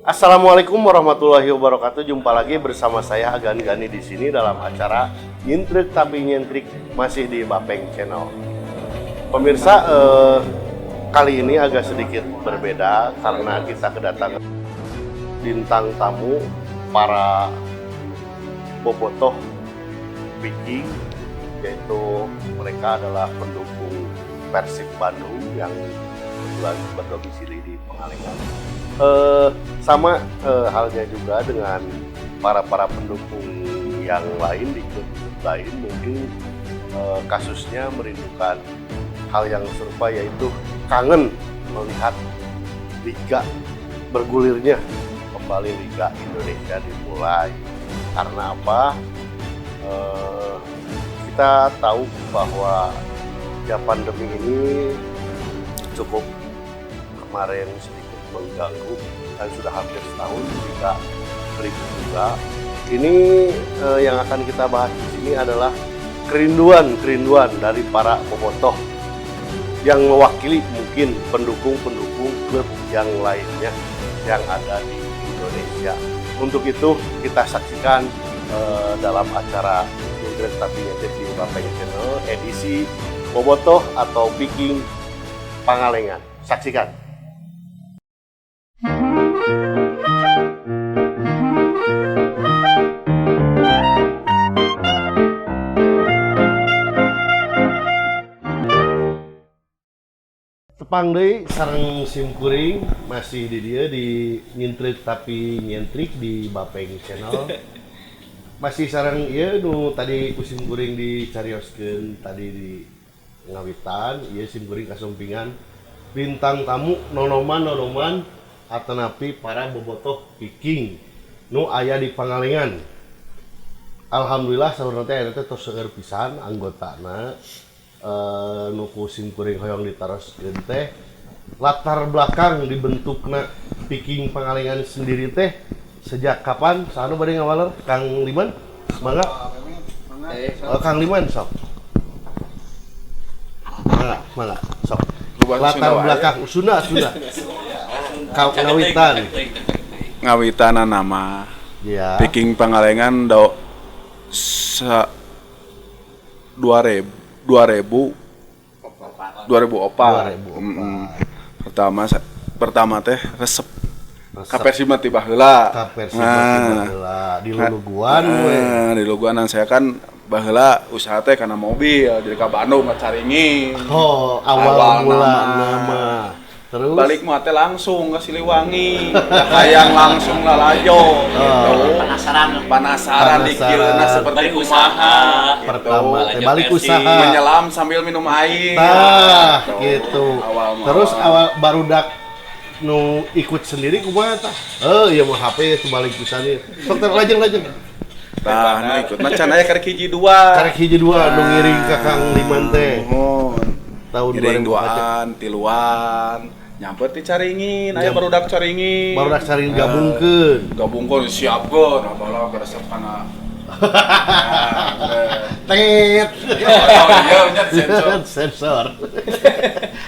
Assalamualaikum warahmatullahi wabarakatuh. Jumpa lagi bersama saya Agan Gani di sini dalam acara Nyintrik tapi Nyentrik masih di Bapeng Channel. Pemirsa, kali ini agak sedikit berbeda karena kita kedatangan bintang tamu para bobotoh Viking, yaitu mereka adalah pendukung Persib Bandung yang kebetulan berdomisili di Pangalengan. Sama halnya juga dengan para para pendukung yang lain di klub lain, mungkin kasusnya merindukan hal yang serupa, yaitu kangen melihat liga bergulirnya kembali, Liga Indonesia dimulai. Karena apa? Kita tahu bahwa ya pandemi ini cukup kemarin sedikit mengganggu dan sudah hampir setahun juga berikut juga. Ini yang akan kita bahas di sini adalah kerinduan-kerinduan dari para bobotoh yang mewakili mungkin pendukung-pendukung klub yang lainnya yang ada di Indonesia. Untuk itu kita saksikan dalam acara Nyintrik tapi Nyentrik di Bapeng Channel edisi Bobotoh atau Viking Pangalengan. Saksikan. Tepang deui sareng sim kuring masih di dieu di Nyintrik tapi Nyentrik di Bapeng Channel. Masih sareng ieu nu tadi ku sim kuring dicarioskeun tadi di ngawitan, ieu sim kuring kasumpingan bintang tamu nonoman nonoman atanapi para bobotoh Viking nu aya di Pangalengan. Alhamdulillah saurna teh ayeuna teh tos seueur pisan anggotana. Nu ku sim kuring hoyong ditaroskeun teh latar belakang dibentukna Viking Pangalengan sendiri teh sejak kapan? Saha nu bade ngawaler? Kang Liman? Mangga. Oh, Kang Liman sok. Mangga, mangga, sok. Bahasa Latar Sunda wae. Belakang Sunda, Sunda. Kau ngawitan. Ngawitana nama Viking Pangalengan do sa 2000 2000 2004. 2004. Pertama teh resep Resep. ka Persib mah ti baheula. Ka Persib mah ti baheula. Di luluguan we. Nah, di luluguanan saya kan baheula usaha teh karena mobil jadi ka Bandung ngacaringin. Oh, awal, Awal mula nama. Nama. Terus Balik mah teh langsung ke Siliwangi. Hayang langsung lalajo gitu. Penasaran. Penasaran di Penasaran. kieuna seperti Balik kumaha usaha. gitu. Pertama teh Lalajo balik Persib. usaha. Menyelam sambil minum air. Tah, gitu. Awal mah. Terus awal barudak nu ikut sendiri kumaha tah? Eh, ieu mah HP itu balik pisan ieu. Sok teh lajeng lajeng. Tah, nu ikut mah can aya karek hiji dua. Karek hiji dua nu ngiring ka Kang Liman teh. Mohon. Tahun Ngiring 2004. duaan, tiluan, nyamper ti Caringin, aya barudak Caringin. Barudak Caringin gabungkeun. Gabungkeun siapkeun, apalah resep kana. Nah, Tet. oh iya, nya sensor. Sensor.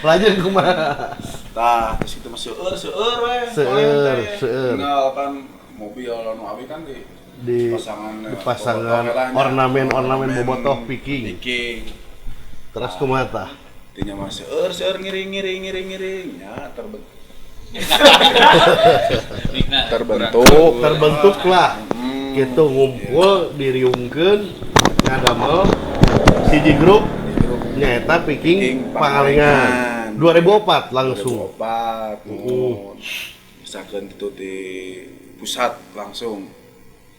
Lajeng kumaha? Tah, terus itu mah seueur, seueur we. Seueur, seueur. Tinggal kan mobil anu abi kan di Di pasangan di pasangan bobotoh lah nya. ornamen-ornamen bobotoh Viking. Viking. Terus kumaha tah? Tinya mah seueur seueur ngiring ngiring ngiring ngiring nya terbentuk terbentuk. Terbentuklah gitu, ngumpul diriungkeun ngadamel hiji grup nyaeta Viking Viking Pangalengan Pangalengan. 2004 langsung. 2004 uh. Misalkan itu di pusat langsung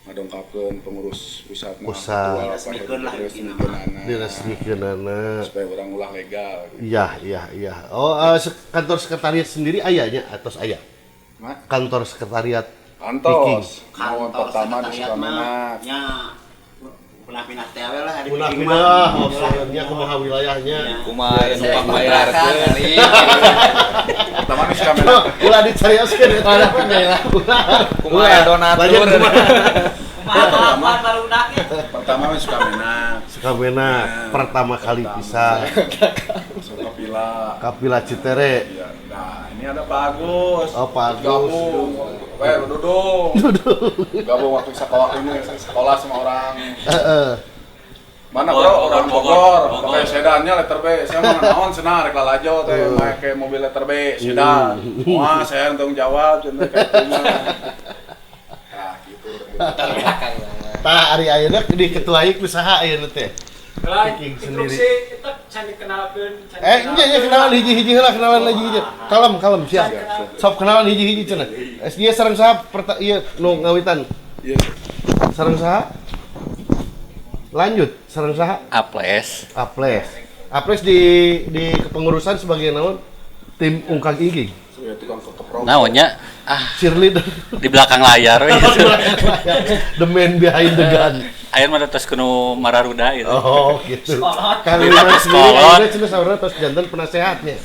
ngadongkapkeun pengurus pusat. Pusat. Diresmikeun lah, Diresmikeunana. Supaya orang ulah legal gitu. Iya. Oh, kantor sekretariat sendiri ayahnya atos aya? Ma? Kantor sekretariat Kantos. Mau Kantor pertama di sekretariat mah Sukamenak. nya pindah-pindah teh we lah di Punah Viking pindah, mah. oh, soalnya kumaha wilayahnya. Kumaha aya numpang bayarkeun kali. Pertama di Sukamenak. Ulah dicarioskeun eta. Kumaha aya donatur. Lanjut, kumaha? Kumaha kelakuan barudak itu. Pertama mah Sukamenak. Sukamenak pertama kali pisah. Masuk Kapila. Kapila Citere. Iya. Nah, ini ada Pak Agus. Oh, Pak Agus. Gabung. Weh, dudung. Gabung waktu sekolah ini, sekolah sama orang. Mana bro, orang Bogor, pakai sedannya letter B. Saya mau naon cenah rek lalajo teh make mobil letter B, sedan. Wah, saya tanggung jawab cenah kayak gitu mah. Nah, gitu. Tah ari ayeuna diketuai ku saha ayeuna teh? Lah, sendiri. Kita can dikenalkeun. Nya nya kenalan hiji-hiji heula, kenalan hiji-hiji. Kalem, kalem, siap. Sok kenalan hiji-hiji cenah. Ieu sareng saha ieu nu ngawitan? Iya. Sareng saha? Lanjut, sareng saha? Aples. Aples. Aples di kepengurusan sebagai naon? Tim Ungkang Ingking. Sebagai tukang keprok. Naonnya? Ah, cheerleader. Di belakang layar we. The man behind the gun. Ayeuna mah tos kudu mararuda gitu. Oh, gitu. Kang Liman sendiri ayeuna cenah saurna tos janten penasehatnya.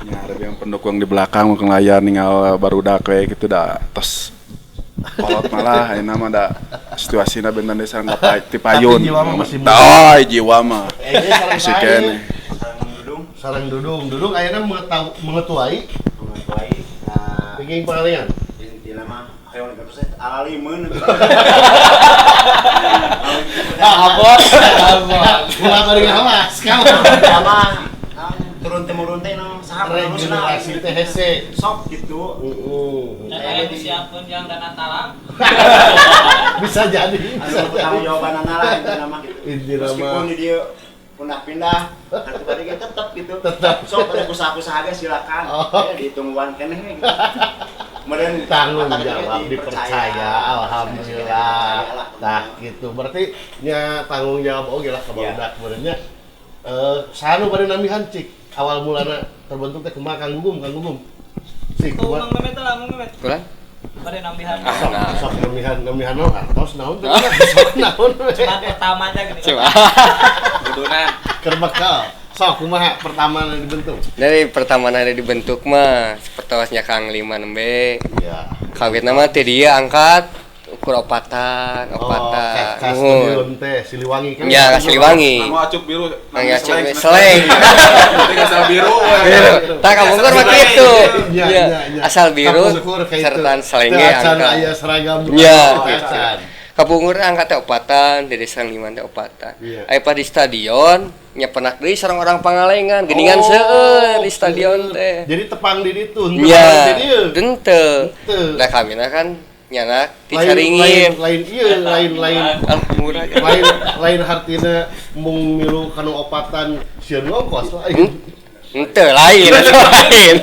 Ya, ada yang pendukung di belakang ungkang layar ninggal barudak we gitu dah tos. Kolot malah ayeuna mah da situasina benten desa ngapai ti payun. Tapi jiwa mah masih muda. Oh, jiwa mah. Masih kene. Sareng Dudung. Dudung ayeuna mengetuai. Mengetuai. Viking Pangalengan. Intina mah hoyong terus alalimeun. Abot. Ulah bari ngawas kamu. Sama turun temurun teh no saha regenerasi teh hese sok gitu. Dan aya disiapkeun yang dana talang. Bisa jadi, bisa jadi. Tanggung jawabanana lah intina mah gitu. Intina mah. Meskipun di dieu pindah-pindah, kartu tadi ge tetep gitu. Tetep. Sok pada usaha-usaha ge silakan. Ya ditungguan keneh gitu. Meureun tanggung jawab dipercaya, alhamdulillah. Nah, gitu. Berarti nya tanggung jawab oge lah ka barudak meureun nya. Saha nu bade nambihan cik? Awal mulana terbentuk teh kumaha Kang Gugum, Kang Gugum. Cik kumaha? Mang Memet lah, Mang Memet. Kurang? Bade nambihan. Sok nambihan, nambihan naon artos naon teh sok naon. Cuman pertamanya gini. Cuma. Kuduna keur bekal. Sok kumaha pertama dibentuk? Dari pertama dibentuk mah sepertosnya Kang Liman nembe. Iya. Kawitna mah teh dia angkat ukur opatan, opatan. Oh, stadion teh Siliwangi kan. Ya, Siliwangi. Anu acuk biru, nang seleng. Penting asal biru. Tah kapungkur mah kitu. Asal biru serta selenge angkat. Aya seragam. Nya, kapungkur angkat teh opatan, di desa Liman teh opatan. Aya pa di stadion nya penak deui sareng orang Pangalengan, geuningan seueur di stadion teh. Jadi tepang di ditu, henteu di dieu. Henteu. Nah, kamina kan nyanak dicaringin lain ieu lain lain lain lain hartina mung milu kanu opatan sieun ongkos lain henteu lain lain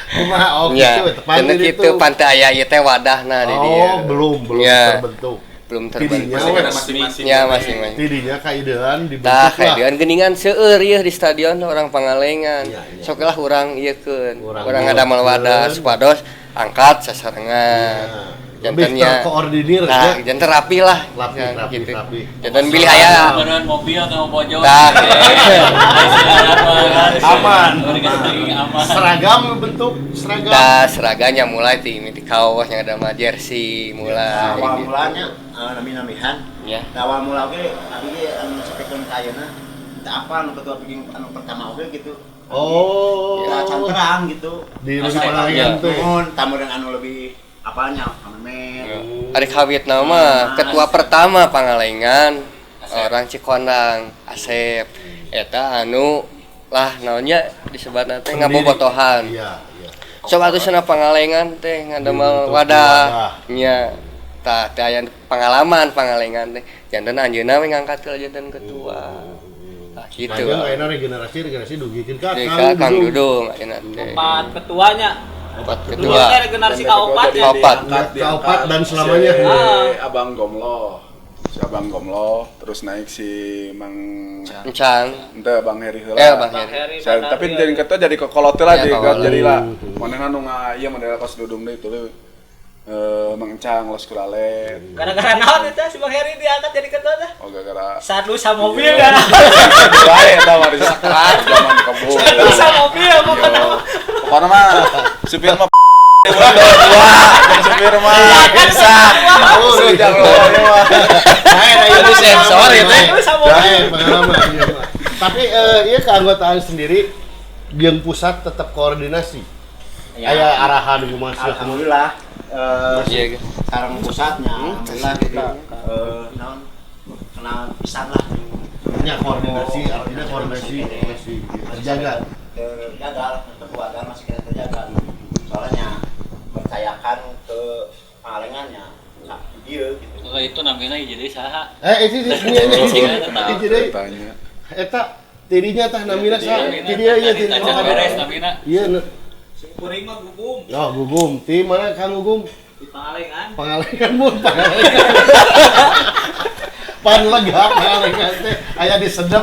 kumaha oh kitu tepang di ditu pantai aya ieu teh wadahna di dieu. Oh, belum terbentuk. Belum terbentuk. Masing-masing. Ya, masing-masing. Tidinya kaidean dibentuk lah. Tah, kaidean geuningan seueur ieu di stadion orang Pangalengan. Sok lah urang ieukeun. Urang ngadamel wadah supados angkat sasarengan. Lebih terkoordinir nah, ya. Jantan rapi lah. Rapi, rapi, gitu. Rapi. Jantan pilih aya. Beneran mobil kamu bojong. Tah. Aman. Seragam bentuk seragam. Tah, seragamnya mulai ti kaos yang ada mah jersey mulai. Awal mulanya nami-namihan. Ya. Awal mula oge abi ge anu sapekeun ka ayeuna teu apa anu ketua piging anu pertama oge gitu. Oh. Ya, can terang gitu. Di Pangalengan teh. Nuhun, tamu anu lebih apanya Memet. Ari kawit nama ketua pertama Pangalengan orang Cikondang Asep eta anu lah naonnya disebatna teh ngabobotohan. Iya, iya. Sok atuh cenah Pangalengan teh ngadamel wadah. Nya tah teh aya pengalaman Pangalengan teh janten anjeunna we ngangkat ke janten ketua. Tah kitu. Ayeuna regenerasi dugikeun ka Kang Dudung ayeuna teh. Empat ketuanya. Empat ketua. Regenerasi kaopat ya. Kaopat dan selamanya. Si Abang Gomlo. Si Abang Gomlo terus naik si Mang Encang. Ente Bang Heri heula. Bang Heri. Tapi jadi ketua jadi kokolot lah jadi lah. Manehna nu ieu model kos Dudung deui tuluy. Mang Encang los kurale. Gara-gara naon eta si Bang Heri diangkat jadi ketua teh? Oh, gara-gara saat lu sa mobil kan. Bae eta mah di zaman kebo. Saat lu sa mobil pokona. Pokona mah supir mah dua, supir mah bisa. Sudah mah. Lain ya teh. Pengalaman. Tapi iya keanggotaan sendiri yang pusat tetap koordinasi. Aya arahan kumaha. Alhamdulillah. Sekarang pusatnya alhamdulillah kita naon kenal pisan lah. Ya koordinasi, artinya koordinasi masih terjaga. Terjaga lah, keluarga masih kita terjaga. Soalnya percayakan ke Pangalengannya, nah, dia gitu. Kalau itu namanya jadi saha. Itu jadi. Eta tidinya tah namina saha? Ti dia ieu ti. Beres namina. Iya. Kuring mah Gugum. Oh, Gugum. Ti mana Kang Gugum? Di Pangalengan. Pangalengan mun Pangalengan. Panlega Pangalengan teh aya di sedep.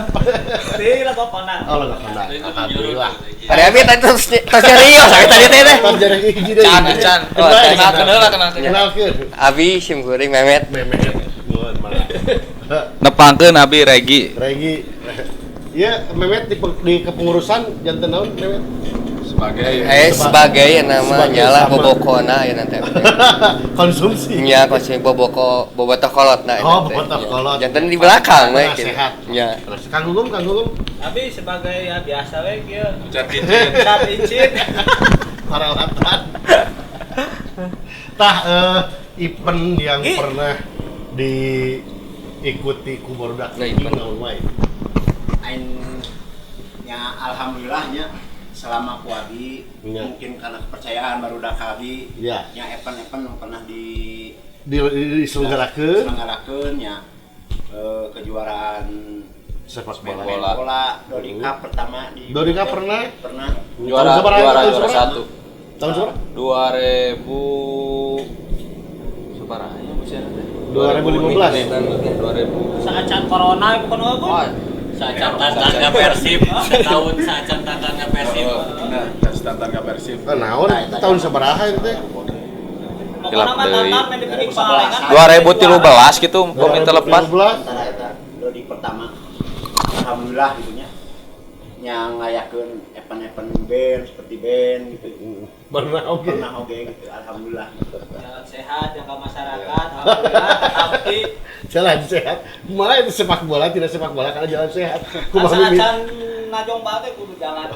Ti Lagopana. Oh, Lagopana. Alhamdulillah. Ari abi tadi tos serius abi tadi teh teh. Can. Kenalkeun. Abi sim kuring Memet. Memet. Nuhun malah. Nepangkeun abi Regi. Regi. Iya, Memet di kepengurusan janten naon Memet? Sebagai nama nyala bobokona ya nanti. Konsumsi. Iya, konsumsi boboko bobotoh kolot nah. Oh, bobotoh kolot. Janten di belakang we gitu. Sehat. Iya. Kang Gugum, Kang Gugum. Tapi sebagai ya biasa we kieu. Cat icin. Paralatan. Tah event yang pernah diikuti ku barudak naon wae? Ain nya alhamdulillahnya selama ku abi mungkin karena kepercayaan barudak abi nya event-event nu pernah di diselenggarakeun nya kejuaraan sepak bola Dodi Cup pertama di Dodi Cup pernah juara 1 tahun berapa? 2000 sabaraha nya musim teh 2015 2000 saacan corona bukan apa? Sacan tantangna Persib, setahun sacan tantangna Persib. Nah, tantangna Persib. Naon itu tahun sabaraha itu teh? Hilap deui. 2013 gitu, pami teu lepat. Antara eta Dodi pertama. Alhamdulillah gitu nya. Yang ngayakeun event-event band seperti band gitu. Pernah oge. Pernah oge gitu, alhamdulillah. Jalan sehat jaga masyarakat, alhamdulillah tapi jalan sehat. Malah itu sepak bola tidak sepak bola karena jalan sehat. Kumaha acan najong bate kudu jalan.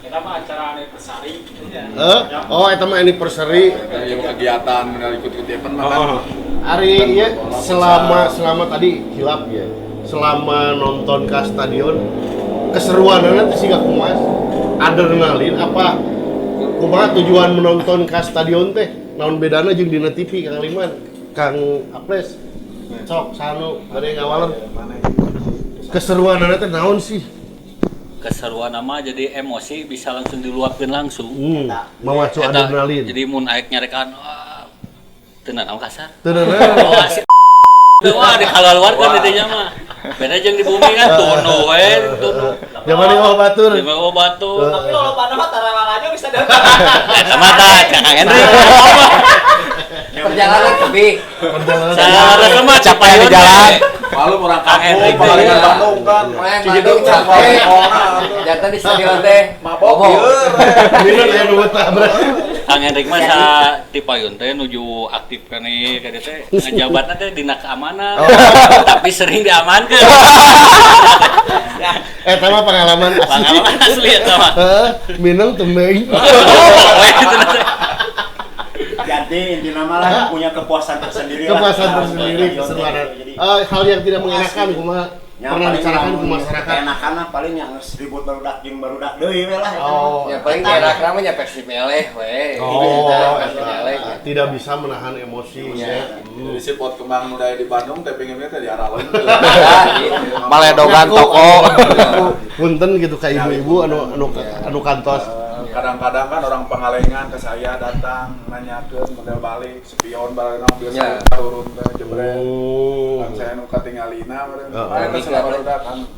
Eta mah acara anniversary. Oh, eta mah anniversary. Yang kegiatan ikut-ikut event mah kan. Ari ieu selama tadi hilap ya. Selama nonton ke stadion keseruanana teh siga kumaha? Adrenalin apa kumaha tujuan menonton ke stadion teh? Naon bedana jeung dina TV Kang Liman, Kang Aples? Sok sanu bade ngawaler. Keseruanana teh naon sih? Keseruan mah jadi emosi bisa langsung diluapkeun langsung. Memacu adrenalin. Jadi mun aek nyarekan wah teu naon kasar. Teu naon. Wah, di kaluarkeun di dinya mah. Beda jeung di bumi kan tunu we, tunu. Zaman di bawah batur. Di bawah batur. Tapi lolobana mah tara aja bisa datang. Eta mah tah Kang Henry. Perjalanan lebih. Perjalanan mah capek di jalan. Malu orang kampung, Pangalengan Bandung kan. Bandung capek. Jantan di stadion teh mabok ieu. Bener ya nu tabrak. Kang Hendrik mah sa ti payun teh nuju aktif kan ieu ka dieu teh ngajabatna teh dina keamanan. Tapi sering diamankeun. Eta mah pengalaman asli. Pengalaman asli eta mah. Heeh, minum tembeng. Jadi intinya malah punya kepuasan tersendiri. Kepuasan tersendiri, keseruan. Hal yang tidak mengenakan kumaha pernah dicarakan ke masyarakat. Enakan mah paling yang ribut barudak jeung barudak deui we lah. Oh, ya paling enak mah nya Persib meleh we. Oh, tidak bisa menahan emosi ya. Jadi si pot kembang nu di Bandung teh pengennya teh di Aralon. Maledogan toko. Punten gitu ka ibu-ibu anu kantos. Kadang-kadang kan orang Pangalengan ke saya datang nanyakeun model balik spion bareng biasa turun teh jebret. Kan saya nu katingalina bareng. Aya teh barudak kan.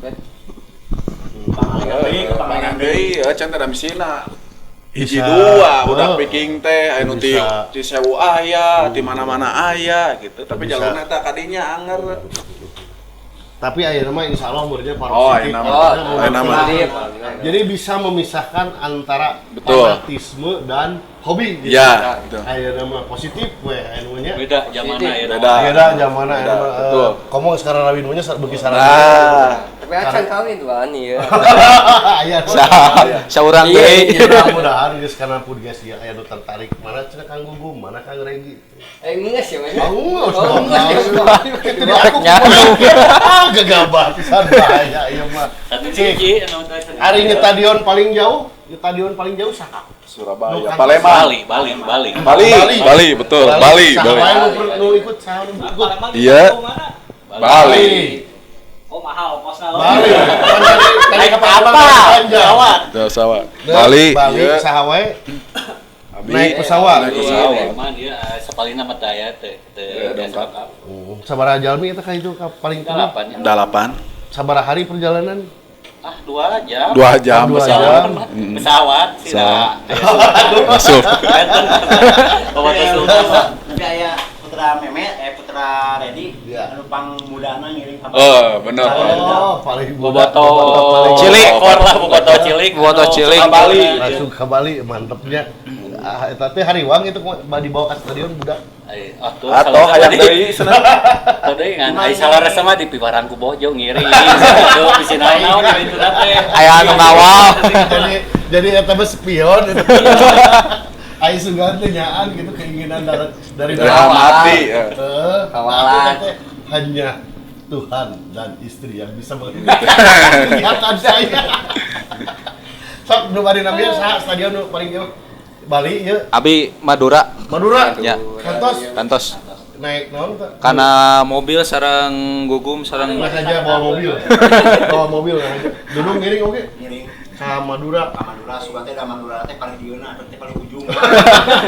Pangalengan deui, heuh can teh da misina. Hiji dua budak Viking teh aya nu ti Cisewu aya, ti mana-mana aya gitu. Tapi jalurna teh kadinya anger. Tapi ayeuna mah insyaallah muridnya positif. Oh, jadi bisa memisahkan antara fanatisme dan hobi gitu. Ya, betul. Ayeuna mah positif we anu nya. Beda zamanna ayeuna. Beda zamanna ayeuna. Betul. Komo sekarang rawin nya beuki sareng. Tapi acan kawin tuan ieu. Aya. Saurang deui. Mudah-mudahan geus kana podcast ieu aya nu tertarik mana cenah Kang Gugum, mana Kang Regi. Geus ya mah. Oh, geus. Gegabah pisan bahaya ieu mah. Ari stadion paling jauh, stadion paling jauh saha? Surabaya, Palembang, Bali, betul, Bali. Saha nu ikut, saha nu ikut? Iya. Bali. Oh, mahal kosna. Bali. Naik kapal. Pesawat. Bali, saha wae? Naik pesawat. Naik pesawat. Emang dia sapalina mah teh teh dongkap. Sabaraha jalmi eta ka itu paling 8. 8. Sabaraha hari perjalanan? Ah, 2 jam. 2 jam pesawat. Pesawat sih dah. Masuk. Tapi aya putra Memet, putra Redi, anu pangmudana ngiring ka. Oh, bener. Oh, paling boboto cilik kor lah, boboto cilik. Boboto cilik Bali. Langsung ke Bali, mantepnya. Ah, eta teh hariwang itu dibawa ke stadion budak. Atau hayang deui cenah. Atau deui ngan ai salaresa mah di piwarang ku bojo ngiring. Aduh bisi naon-naon kitu teh. Aya anu ngawal. Jadi eta mah spion. Ai sugan teh nyaan gitu keinginan dari dalam hati. Kawalan. Hanya Tuhan dan istri yang bisa mengerti kegiatan saya. Sok nu bari nambah saha stadion nu paling jauh? Bali ya. Abi Madura. Madura? Ya. Kantos. Kantos. Naik naon teh? Karena mobil sareng Gugum sareng mas aja bawa mobil. Bawa mobil aja. Dudung ngiring oge. Ngiring. Ka Madura. Ka Madura sugan teh da Madura teh paling dieuna teh paling ujung.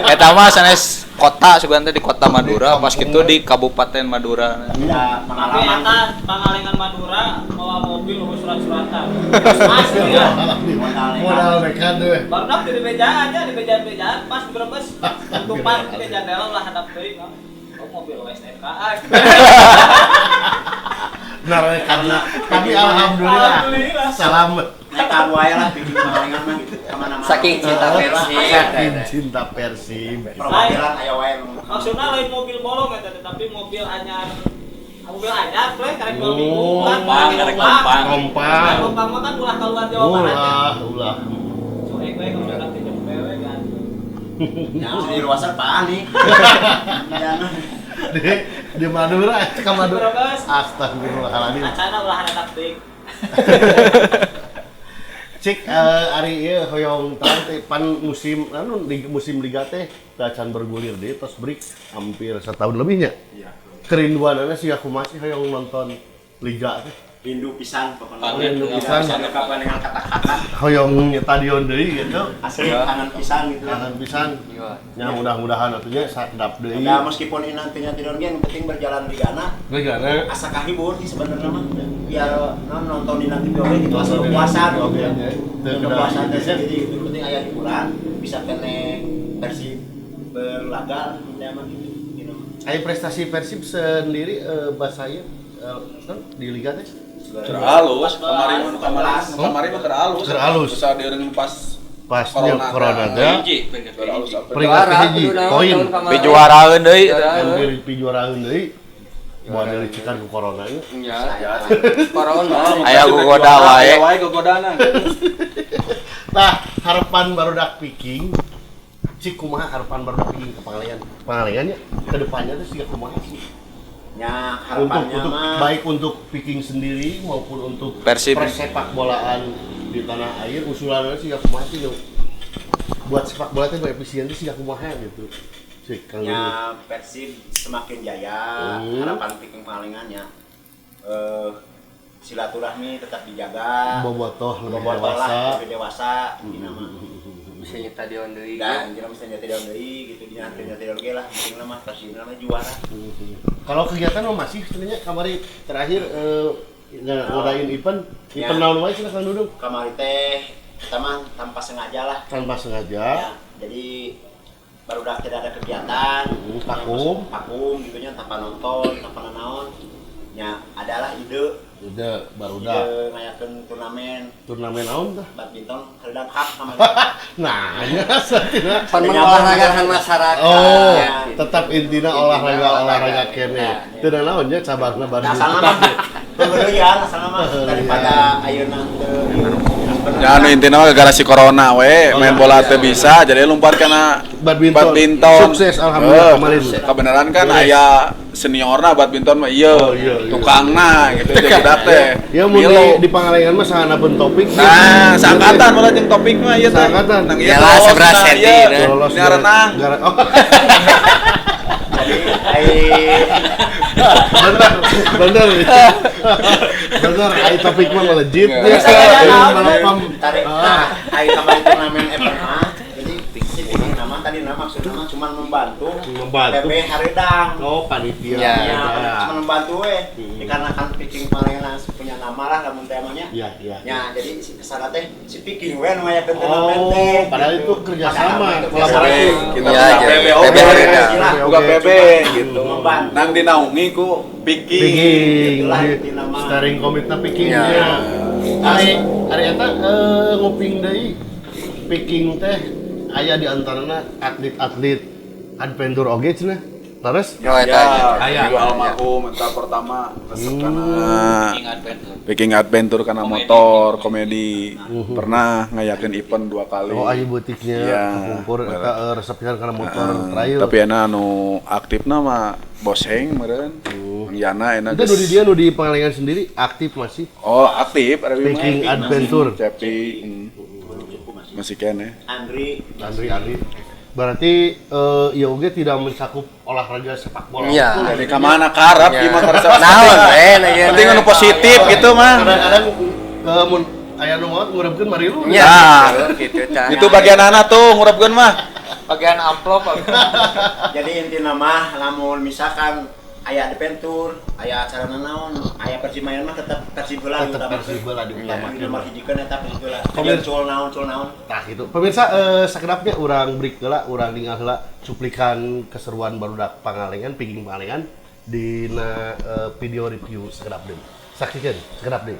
Eta mah sanes kota sugan teh di kota Madura, pas kitu di Kabupaten Madura. Ya, pengalaman Pangalengan Madura bawa mobil urus surat-suratan. Asli ya. Modal nekat deh. Baru di bejaan aja, di bejaan-bejaan pas Brebes tutupan ke jendela lah hadap deui. Oh, mobil STNK. Benar karena tapi alhamdulillah. Selamat. Naik wae lah di Pangalengan mah gitu kemana-mana. Saking cinta Persib. Saking cinta Persib. Perwakilan aya wae. Maksudna lain mobil bolong eta tapi mobil anyar. Mobil anyar pleh karek 2 minggu kan. Karek kompang. Kompang. Kompang mah kan ulah keluar Jawa Barat. Ulah. Cuek we kalau di Jember we kan. Ya, di luasan apaan nih? Di Madura, ke Madura. Astagfirullahaladzim. Acana ulah anak deui. Cik ari ieu hoyong terang teh pan musim anu musim liga teh acan bergulir deui tos break hampir setahun lebihnya. Iya. Kerinduanana sih aku masih hoyong nonton liga teh. Rindu pisan pokoknya. Rindu pisan. Kapan dengan kata-kata. Hoyong stadion deui gitu. Asli kangen pisan gitu. Kangen pisan. Ya mudah-mudahan atunya sadap deui. Ya meskipun ini nantinya tidur ge yang penting berjalan ligana. Ligana. Asa kahibur sih sebenarnya mah. Biar nonton di nanti oge gitu asa kepuasan gitu. Kepuasan sendiri gitu. Penting aya hiburan, bisa kene Persib berlaga mah gitu. Aya prestasi Persib sendiri bahasa ieu di liga teh terhalus kemarin mah terhalus. Bisa dieureun pas corona teh. Peringkat hiji poin. Pijuaraeun deui. Hampir pijuaraeun deui. Moal dilicikan ku corona ieu. Nya. Corona. Aya gogoda wae. Aya wae gogodana. Tah, harapan barudak Viking cik kumaha harapan barudak Viking ke Pangalengan? Pangalengan nya ke depannya teh siga kumaha sih? Ya, harapannya untuk mah baik untuk Viking sendiri maupun untuk Persib persepak bolaan di tanah air usulannya sih kumaha sih buat sepak bola teh efisien sih kumaha gitu. Sih Kang ya, Persib semakin jaya, harapan Viking Pangalengannya silaturahmi tetap dijaga, bobotoh lebih dewasa, lebih dewasa ini mah. Bisa nyetadion deui. Dan kita bisa nyetadion deui gitu, dina nyetadion ge lah, penting mah Persib mah juara. Kalau kegiatan mah masih sebenarnya kamari terakhir ngadain event, event naon wae cenah Kang Dudung? Kamari teh pertama tanpa sengaja lah. Tanpa sengaja. Ya, jadi baru udah tidak ada kegiatan, vakum, vakum gitunya tanpa nonton, tanpa naon. Ya, adalah ide Udah barudak. Ieu ngayakeun turnamen. Turnamen naon tah? Badminton hareudang cup namanya. Nah, nya satina. Pan mengolahragakan masyarakat. Oh, tetap intina olahraga keneh. Teu naon nya cabangna badminton. Asalna mah pemberian asalna mah daripada ayeuna teu. Ya anu intina mah gara-gara si corona we, main bola teu bisa jadi lompat kana badminton. Sukses alhamdulillah kemarin. Kebenaran kan aya seniorna badminton mah ieu, tukangna gitu jadi budak teh. Ya mun di Pangalengan mah sahanapeun topik. Nah, saangkatan malah jeung topik mah ieu teh. Saangkatan. Nang ieu Yalah seberat senti. Lolos renang. Jadi bener. Bener, ai topik mah legit. Tarik ai kemarin turnamen FMA. Jadi si Viking nama tadi nama maksudnya mah cuma membantu PB Hareudang. Oh, panitia. Ya, cuma membantu we. Dikarenakan Viking Pangalengan punya nama lah lamun teh mah nya. Iya, iya. Ya, jadi si kesana teh si Viking we nu ngayakeun turnamen teh. Padahal itu kerjasama, kolaborasi. Kita PB oge, buka PB gitu. Nang dinaungi ku Viking. Steering committee Viking nya. Ari eta nguping deui Viking teh aya di antarana atlet-atlet adventure oge cenah. Terus? Ya, aya almarhum entah pertama resep kana Viking Adventure kana motor, komedi. Pernah ngayakeun event 2 kali. Oh, aya beutiknya kumpul eta resep pisan kana motor trail. Tapi enak anu aktifna mah Boseng meureun. Mang Yana enak. Itu nu di dia nu di Pangalengan sendiri aktif masih? Oh, aktif Viking Adventure. Cepi. Masih kene. Andri. Berarti ya oge tidak mencakup olahraga sepak bola. Iya. Jadi ka mana karep ieu mah karesep. Naon we penting anu positif gitu mah. Kadang-kadang mun aya nu maot ngurebkeun marilu. Iya, gitu tah. Itu bagian anak tuh ngurebkeun mah. Bagian amplop. Jadi intina mah lamun misalkan aya adventure, aya acara naon, aya Persimayan mah tetap Persib heula tetap Persib heula diutamakeun. Nomor hijikeun eta Persib heula. Cul naon. Tah gitu. Pemirsa sakedapnya urang break heula, urang ningal heula cuplikan keseruan barudak Pangalengan, Viking Pangalengan dina video review sakedap deui. Saksikeun sakedap deui.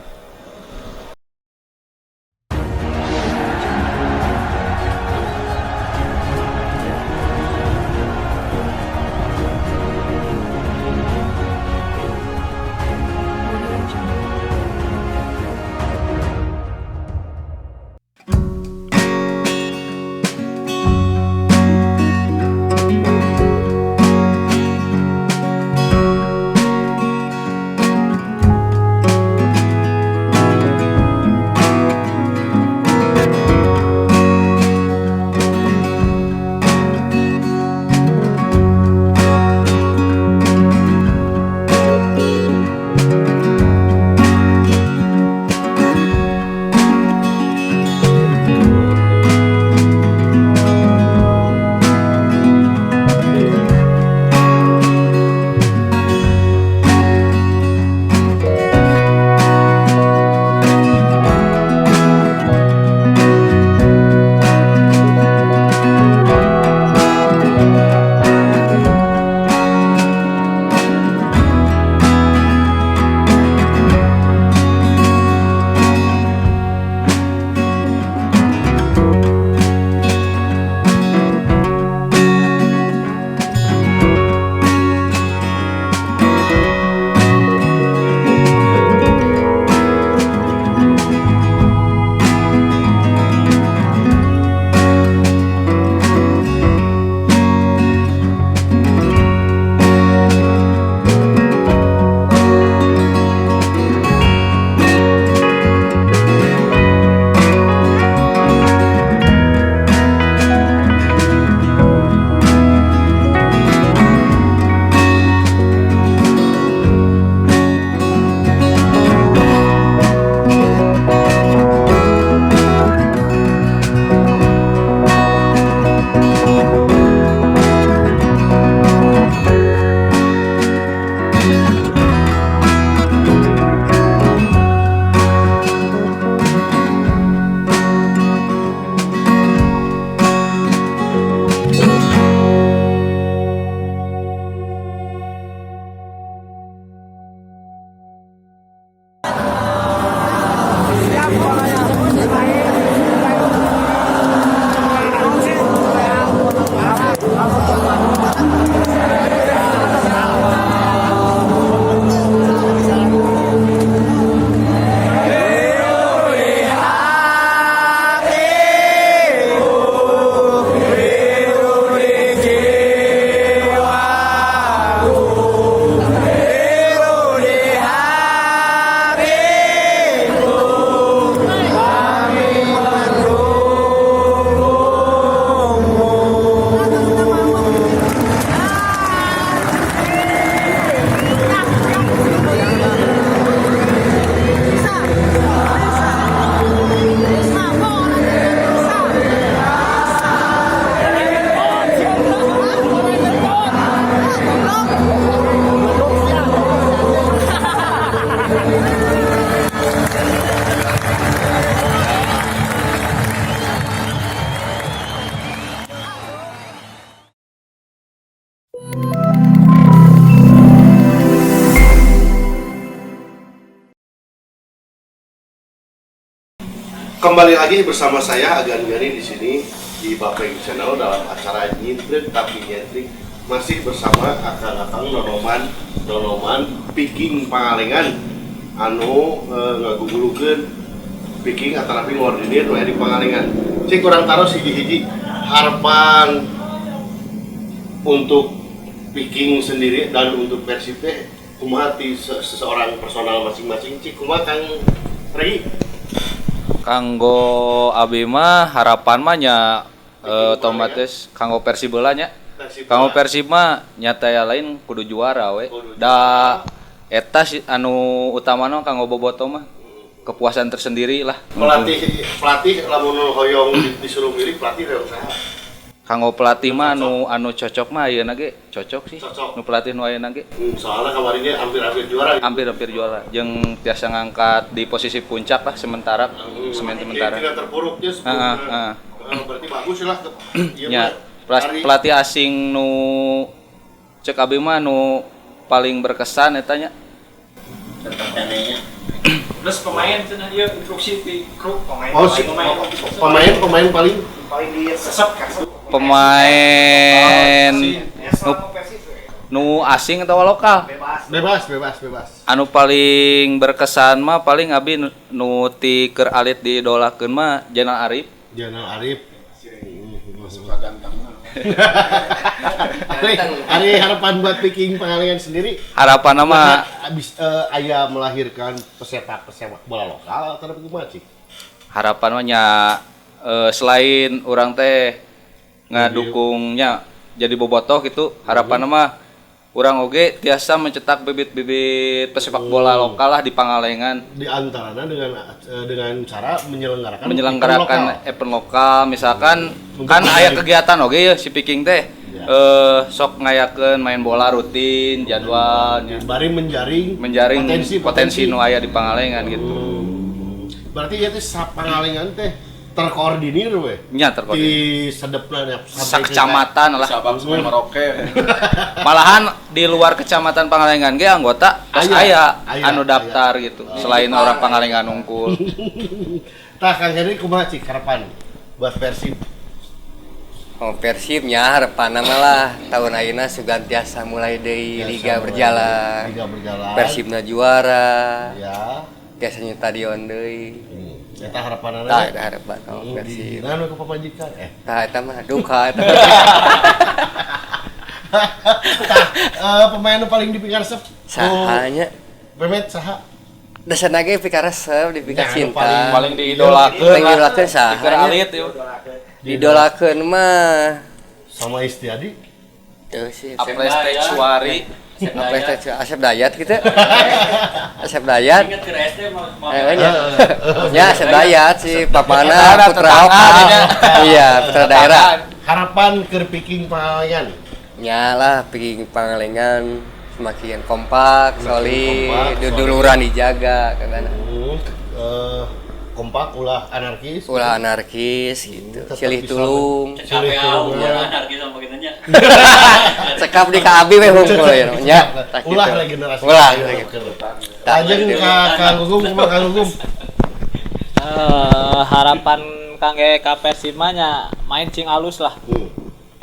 Kembali lagi bersama saya Agan Gani di sini di Bapeng Channel dalam acara Nyintrik tapi Nyentrik, masih bersama akang-akang nonoman nonoman Viking Pangalengan anu ngagugulukeun Viking atanapi ngordinir nu aya di Pangalengan. Cik urang taros hiji-hiji harapan untuk Viking sendiri dan untuk Persib teh kumaha ti seseorang personal masing-masing. Cik, kumaha Kang Regi? Kanggo abi mah harapan mah nya otomatis kanggo Persib heula nya. Persib. Kanggo Persib mah nyata ya lain kudu juara we. Kudu. Da eta si anu utamana kanggo bobotoh mah kepuasan tersendiri lah. Pelatih, pelatih lamun hoyong disuruh milih pelatih, hoyong saha? Kanggo pelatih mah anu anu cocok mah ayeuna ge cocok sih. Cocok. Nu pelatih nu ayeuna ge Soalnya kemarin dia hampir-hampir juara gitu. Hampir-hampir juara jeung tiasa ngangkat di posisi puncak lah sementara, sementara. Jadi tidak terpuruknya sebelumnya. Heeh, heeh. Berarti bagus lah. Iya, Nya, mah. pelatih asing nu cek abi mah nu paling berkesan eta nya. Tetap kenehnya. Terus pemain cenah ieu instruksi di kru pemain. Oh, si, pemain. Pemain pemain paling Paling diresep kan. Pemain nu, nu asing atau lokal? Bebas. Bebas, bebas, bebas. Anu paling berkesan mah paling abi nu ti keur alit diidolakeun mah Jenal Arif. Jenal Arif. Suka ganteng. Ari, Ari harapan buat Viking Pangalengan sendiri? Harapan mah abis aya melahirkan pesepak pesepak bola lokal atau kumaha sih? Harapan mah nya selain urang teh ngadukungnya jadi bobotoh gitu, harapan mah urang oge tiasa mencetak bibit-bibit pesepak bola lokal lah di Pangalengan. Di antaranya dengan cara menyelenggarakan Menyelenggarakan event lokal. Event lokal misalkan. Untuk Kan aya menjaring. Kegiatan oge ya si Viking teh sok ngayakeun main bola rutin jadwalnya. Bari menjaring Menjaring potensi potensi nu aya di Pangalengan gitu. Berarti ya teh Pangalengan teh terkoordinir we. Nya, terkoordinir. Di sedepna ya, sampai ke- Sakecamatan lah. Sabang sampai Merauke. Malahan di luar kecamatan Pangalengan ge anggota tos Aya, aya, aya, anu daftar gitu selain orang Pangalengan unggul. Tah, Kang Henry, kumaha cik harapan buat Persib? Oh, Persibnya harapan malah tahun ayeuna sugan tiasa mulai deui Tiasa liga mulai berjalan. Liga berjalan. Persibna juara. Ya. Tiasa nyetadion deui. Eta harapanana. Tah, eta harapan oh, Di Persib. nu ke pamajikan. Tah, eta mah duka eta. Tah, pemain nu paling dipikaresep? Saha nya? Pemet saha? Dasarna ge pikaresep, dipika Nah, anu cinta. paling- Paling diidolakeun Paling lah. diidolakeun saha Keur nya? alit yeuh. Diidolakeun mah Sama Istiadi. Tuh sih. Aples Suari. Aples Asep Dayat gitu. Asep Dayat. Ingat ke SD mau Eh, nya. Ya, Asep Dayat si papana Tetangga, putra tetangga, lokal. nya. Iya, putra daerah. Harapan keur Viking Pangalengan. Nya lah, Viking Pangalengan semakin kompak, Semakin solid, kompak, duduluran dijaga katanya. Kompak ulah anarkis. Ulah anarkis gitu. Tetap Silih bisa tulung. Silih KPAU tulung. ya anarkis sama kitanya. Cekap di KAB we hungkul ya. Nya, tah Ulah gitu. regenerasi. Ulah. Lajeng ka Kang Gugum, kumaha Kang Gugum? Harapan kangge ka Persib mah nya main cing alus lah.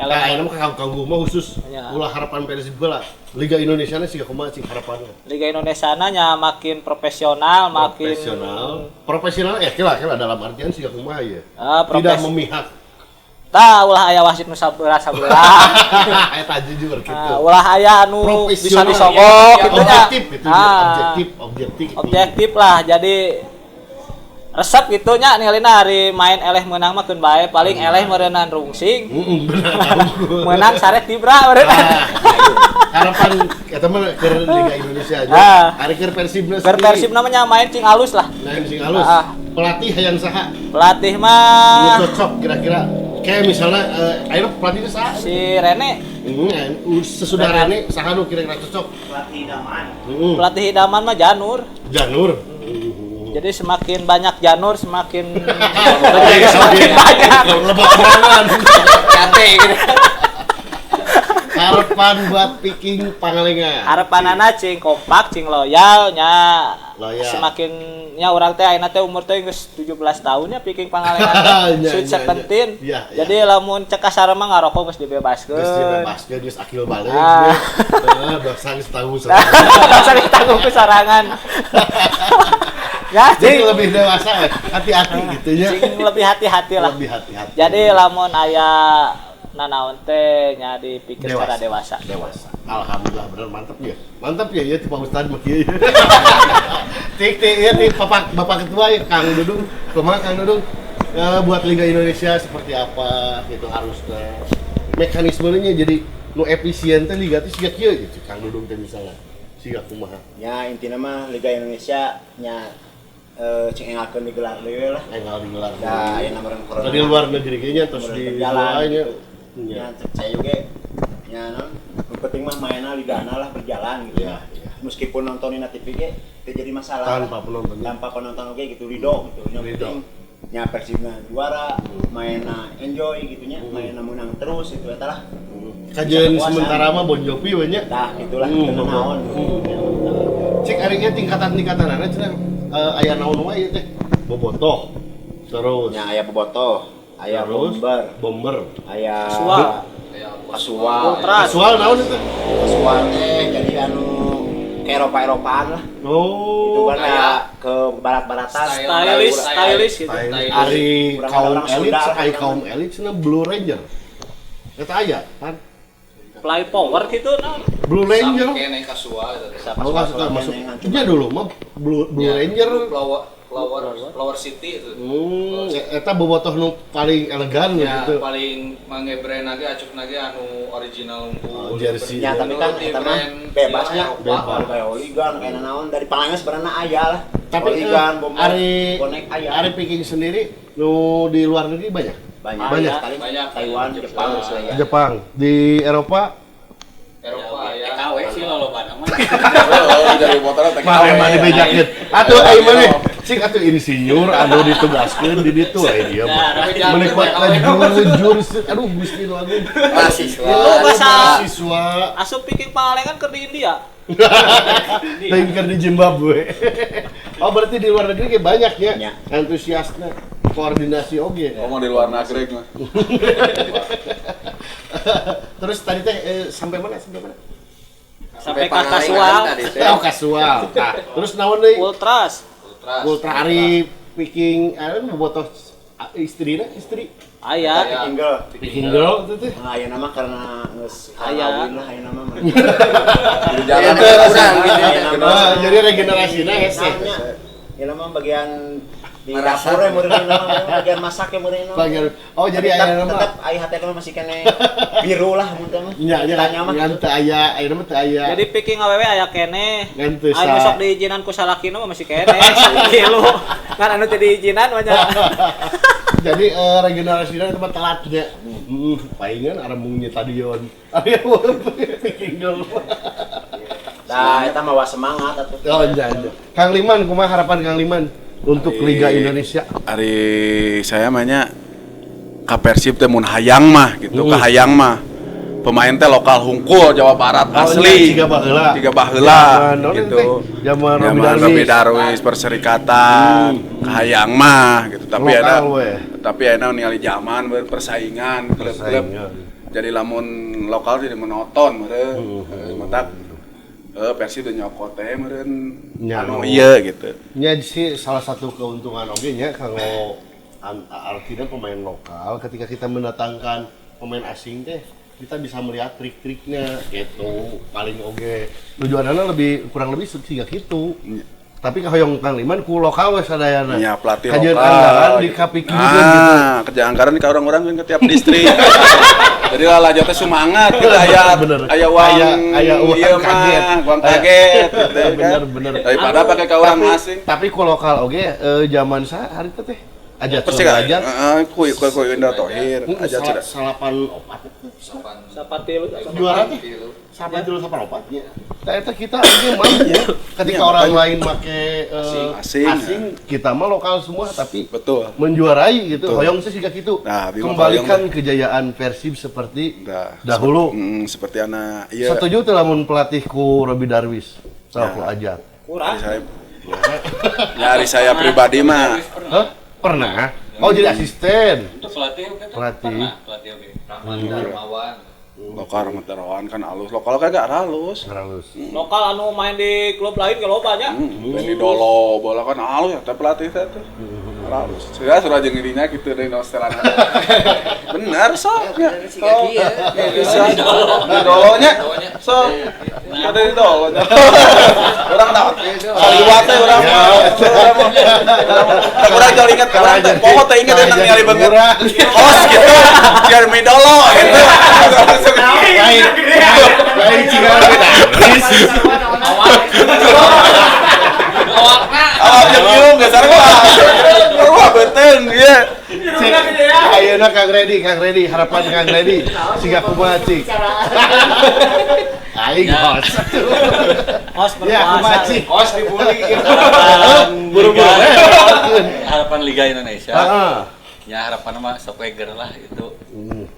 Nah, ayeuna mah Kang Gugum mah khusus Ya. ulah harapan Persib lah. Liga Indonesia nya siga kumaha cing harapannya? Liga Indonesia nya makin profesional, makin Profesional. Profesional kira kira dalam artian siga kumaha ya? Ah, Tidak memihak. Tah, ulah aya wasit nu sabelah-sabelah. Eta jujur gitu. Nah, ulah aya anu bisa Profesional. disogok gitu nya. Objektif gitu, Ah, objektif, objektif. Objektif lah. Jadi resep gitu nya ningalina hari main eleh menang mah keun bae, paling eleh meureunan rungsing. Heeh, bener. Menang sare tibra meureun. Ah, harapan eta mah keur Liga Indonesia aja. Ah. Ari keur Persib Keur Persib namanya main cing alus lah. Main sing alus. Ah. Pelatih hayang saha? Pelatih Nu mah cocok kira-kira. Kayak misalnya ayeuna pelatihnya saha? si Rene. Sesudah Rene saha nu kira-kira cocok? Pelatih idaman. Pelatih idaman mah Janur. Janur. Jadi semakin banyak Janur semakin rezeki semakin banyak. Lebak banget. Kate gitu. Harapan buat Viking Pangalengan. Harapanana cing kompak, cing loyal nya. Loyal. Semakin nya urang teh ayeuna teh umur teh geus 17 tahun nya Viking Pangalengan teh. Sweet 17. Ya, ya. Jadi lamun cek kasar mah ngarokok geus dibebaskeun. Geus dibebaskeun geus akil balik. Heeh, dosa geus tanggung sorangan. Dosa ditanggung ku sorangan. Ya, jadi lebih dewasa, hati-hati gitu ya. Cing lebih hati-hati lah. Lebih hati-hati. Jadi lamun aya nanaon teh nya dipikir secara dewasa. Dewasa. Alhamdulillah bener mantap ya. Mantap ya ya ti Pak Ustad mah kieu. Tik tik ya ti Bapak Ketua ya Kang Dudung. Kumaha Kang Dudung? Buat Liga Indonesia seperti apa gitu harusnya. Mekanismenya jadi nu efisien teh liga teh siga kieu gitu Kang Dudung teh misalnya. Siga kumaha. Ya intina mah Liga Indonesia nya cing engalkeun digelar deui lah. Engal digelar. Da aya nambaran corona. Di luar negeri kayaknya terus di jalan. Ya saya juga nya non penting mah mainna ligana lah berjalan gitu. Ya, ya. Meskipun nontonin na TV ge teu jadi masalah. Tanpa penonton. Tanpa penonton oge gitu lido gitu. Yang penting nya Persibna juara, mainna enjoy gitu nya, mainna menang terus itu eta lah. Kajian sementara mah Bon Jovi we nya. Tah gitulah teu naon. Cek ari nya tingkatan-tingkatanana cenah aya naon wae teh? Bobotoh. Terus nya aya bobotoh, aya bomber, aya kasual. Kasual naon itu? Kasual teh jadi anu ke Eropa-Eropaan lah. Oh. Itu kan kayak ke barat-baratan. Stylish gitu. Ari kaum elit, ari kaum elit cenah Blue Ranger. Eta aya kan? Play power gitu naon? Blue Ranger. Kene kasual eta. Oh, masuk. Nya dulu mah Blue Ranger. Flower City itu. Eta bobotoh nu paling elegan ya, gitu. Paling mangge brand lagi acuk lagi anu original unggul. Oh, jersey. Ya, tapi kan eta mah bebasnya bebas kayak Oligan kayak naon dari Palangnya sebenarnya aya lah. Tapi Oligan, bomber, bonek aya. Ari Viking sendiri nu di luar negeri banyak. Banyak. Banyak Taiwan, Jepang, saya. Jepang. Di Eropa ya. TKW sih lolobana mah. Oh, dari motornya TKW. Mah dibejakeun. Atuh ai maneh cing atuh insinyur anu ditugaskeun di ditu we dia mah. Menikmati jujur aduh Gusti nu agung. Mahasiswa. Mahasiswa. Asup Viking Pangalengan keur di India. Lain keur di Zimbabwe. Oh, berarti di luar negeri ge banyak ya. Antusiasnya koordinasi oge. Ngomong di luar negeri mah. Terus tadi teh sampai mana? Sampai ke kasual. Oh, kasual. Nah, terus naon deui? Ultras. Ultra ari Viking anu bobotoh istrina, istri. Aya Viking girl. Viking girl itu teh. Nah, aya nama karena geus kawin lah aya nama mah. Jalan kurang gitu. Jadi regenerasina hese. Ya nama bagian di dapur ya meureun nama bagian masak ya meureun nama. Bagian. Oh, jadi aya nama tetep aya hate mah masih kene biru lah mun teh mah. Nya nya ngan teu aya, aya mah teu aya. Jadi Viking awewe aya kene. Anu sok diizinan ku salakina mah masih kene. Kilu. Kan anu teu diizinan mah nya. Jadi regenerasina itu mah telat nya. Palingan arembung stadion. Aya Viking girl. Nah, eta mah semangat atuh. Oh, iya, iya. Kang Liman, kumaha harapan Kang Liman untuk Liga Indonesia? Ari saya mah nya ka Persib teh mun hayang mah gitu, ka hayang mah. Pemain teh lokal hungkul Jawa Barat asli. Tiga baheula. Tiga baheula gitu. Zaman Robi Darwis Perserikatan, ka hayang mah gitu. Tapi ada tapi ayeuna ningali zaman persaingan klub-klub. Jadi lamun lokal jadi monoton meureun. Matak Persib udah nyokot teh meureun anu ieu gitu. Nya sih salah satu keuntungan oge nya kalau artinya pemain lokal ketika kita mendatangkan pemain asing teh kita bisa melihat trik-triknya gitu paling oge. Tujuanna lebih kurang lebih siga kitu. Tapi kahoyong Kang Liman ku lokal we sadayana. Nya pelatih lokal. Kajian anggaran dikapikirkeun gitu. Kerja anggaran ka orang-orang kan ke tiap distrik. Jadi lalajo teh semangat gitu aya aya uang aya uang kaget, uang kaget gitu bener bener. Daripada pakai ka orang asing. Tapi ku lokal oge zaman sa hari teh Ajat Ajat. Heeh, kuy kuy Indra Tohir, Ajat sudah. 84 Sapatilu juara teh. Sampai dulu sampai lopatnya. Ternyata kita ini mampu ketika orang lain make asing, kita mah lokal semua tapi betul menjuarai gitu. Betul. Hoyong sih siga kitu. Nah, kembalikan kejayaan Persib seperti dahulu. Seperti anak iya. Setuju tuh lamun pelatihku Robi Darwis. Salah ku aja. Kurang. Nyari saya pribadi mah. Hah? Pernah. Oh, jadi asisten. Untuk pelatih oke. Pelatih. Pernah pelatih oke. Rahmat Darmawan. Lokal Rahmat Darmawan kan halus, lokal kan gak halus. Lokal anu main di klub lain kalau banyak. Main di Dolo, bola kan halus ya, tapi pelatih saya tuh. Halus. Saya sudah jeung dirinya gitu dari nostelan. Benar sok ya. Bisa. Di Dolonya. Sok. Ada di Dolonya. Urang tahu. Kaliwat teh urang mah. Urang jauh inget, urang teh poho teh inget eta ningali banget. Hos gitu. Biar mi Dolo gitu. Lain. Lain ciga Darwis. Awakna. Awak jeung geus sarua. Sarua beuteung ieu. Ayeuna Kang Redi, harapan Kang Redi siga kumaha cik. Aing hos. Hos berpuasa. Ya kumaha cik. Hos dibully. Buru-buru. Harapan Liga Indonesia. Heeh. Ya harapan mah sok eger lah itu.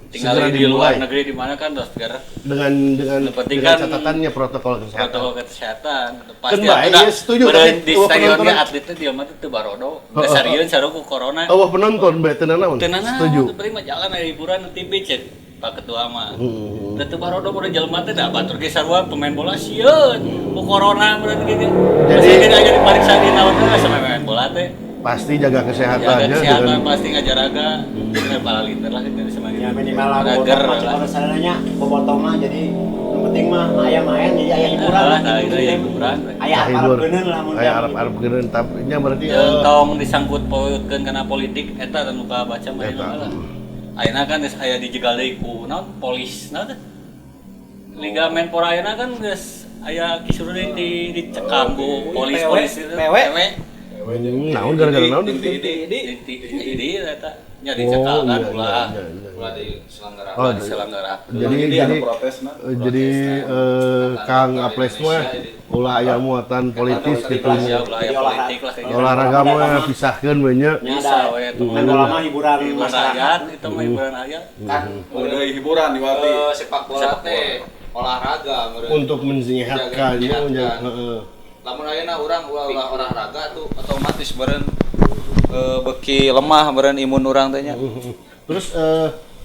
Tinggal di luar negeri di mana kan dokter dengan kan catatannya protokol kesehatan. Protokol kesehatan. Pasti baik, ya, setuju. Di stadionnya atletnya dia mah teu barodo. Geus sarieun sarua ku corona. Eueuh penonton bae teu nanaon. Setuju. Penting mah jalan aya hiburan TV cek Pak Ketua mah. Teu barodo mun jelema teh da batur ge sarua pemain bola sieun ku corona berarti gitu. Jadi aya dipariksa di naon teh sama pemain bola teh. Pasti jaga kesehatannya. Jaga kesehatan dengan... pasti ngajaraga dengan paraliter lah dari sama ya minimal lah bobotong sarananya bobotong mah jadi yang penting mah aya main jadi aya hiburan nah itu aya hiburan aya arep geuneun lah mun aya arep geuneun tapi nya berarti tong disangkut pautkeun kana politik eta anu ka baca mah lah ayeuna kan geus aya dijegal deui ku naon polis naon teh Liga Menpora ayeuna kan geus aya kisruh deui dicekam ku polis-polis itu PW. Naon gara-gara naon di eta nya dicekal kan ulah ulah diselenggarakan. Jadi protesna. Jadi Kang Aples mah ulah aya muatan politis gitu. Olahraga mah pisahkeun we nya. Bisa we bola mah hiburan masyarakat itu mah hiburan aya. Kan udah hiburan diwati. Sepak bola teh olahraga untuk menyehatkan heeh. Lamun ayeuna urang ulah olahraga tuh otomatis beureun beuki lemah beureun imun urang teh nya. Terus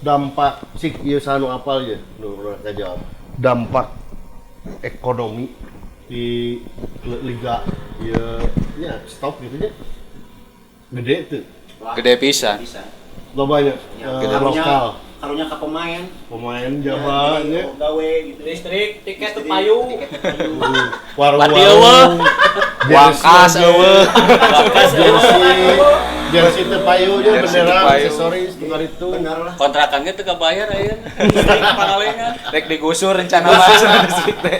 dampak sik ieu sanu apal ye nu urang kajawab. Dampak ekonomi di liga ieu nya stop gitu nya. Gede tuh. Gede pisan. Loba nya lokal. Karunya ke pemain. Pemain Jawa nya. Gawe gitu. Listrik, tiket teu payu. Warung-warung. Wakas eueuh. Wakas jersey teu payu nya bendera aksesoris tukar itu. Kontrakannya teu kabayar ayeuna. Listrik Pangalengan. Rek digusur rencana mah listrik teh.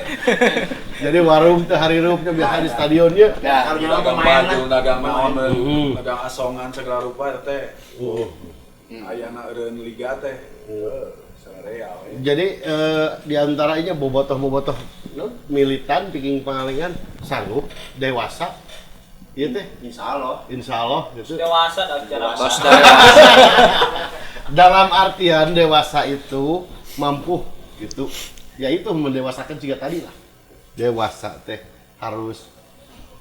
Jadi warung teh harirupnya biasa di stadionnya. Ya, karunya pemain lah. Dagang naon, dagang asongan segala rupa teh. Ayana eureun liga teh. Sareal. Jadi di antaranya bobotoh-bobotoh militan Viking Pangalengan sanggup dewasa. Ieu teh insyaallah. Insyaallah gitu. Dewasa dalam cara dalam artian dewasa itu mampu gitu. Ya itu mendewasakan juga tadi lah. Dewasa teh harus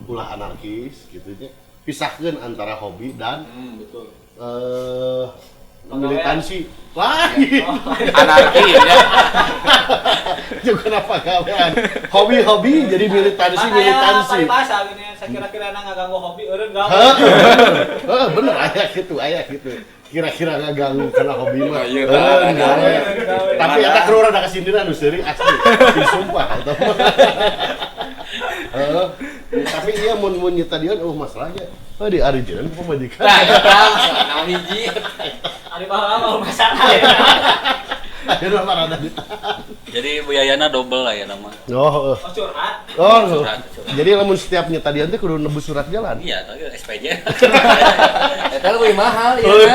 ulah anarkis gitu nya. Pisahkeun antara hobi dan betul. Militansi lain. Anarki ya. Juga kenapa gawean. Hobi-hobi jadi militansi militansi. Bahasa gini saya kira-kira ngaganggu hobi eureun ganggu. Heeh, bener aya gitu, aya gitu. Kira-kira ngaganggu karena hobi mah. Heeh, tapi eta keur urang kasindiran nu seuri asli. Disumpah eta mah. Heeh. Tapi iya mun mun nyitadion eueuh masalahnya. Oh di arijeun pamajikan. Nah, eta masalah hiji. Ari baheula mah masalah. Akhirnya mah rada ditahan. Jadi Bu Yayana double lah ya nama. Oh, oh curhat. Oh, curhat. Jadi lamun setiap nyitadion teh kudu nebus surat jalan. Iya, tapi SPJ. Eta leuwih mahal ya. Leuwih